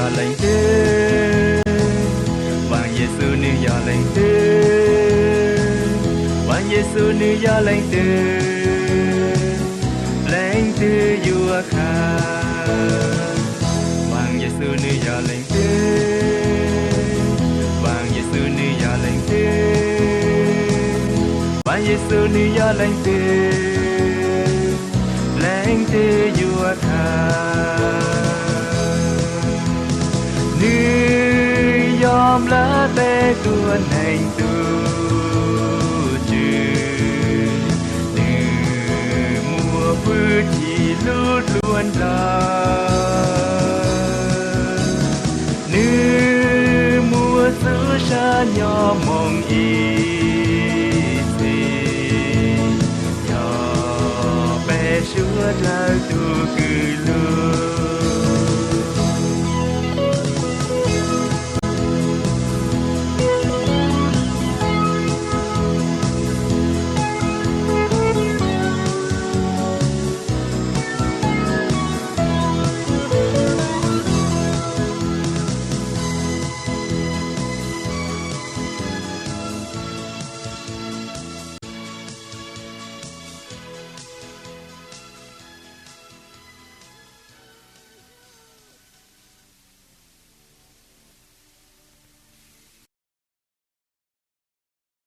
yog leej twg? Vaaj Yexus nwg yog leej twg? Vaaj Yexus nwg yog leej twg? Leej twg yuav khav? Vaaj Yexus nwg yog leej twg? Vaaj Yexus nwg yog leej twg? Vaaj Yexus nwg yog leej twg? Leej twg yuav khav? Nwg yog nplaj teb tuab neeg tug Tswv, nwg muaj hwj chim lub luag nrag, nwg muaj txuj sab nyob moog ib txhis, yog peb suav dlawg tug kws lug.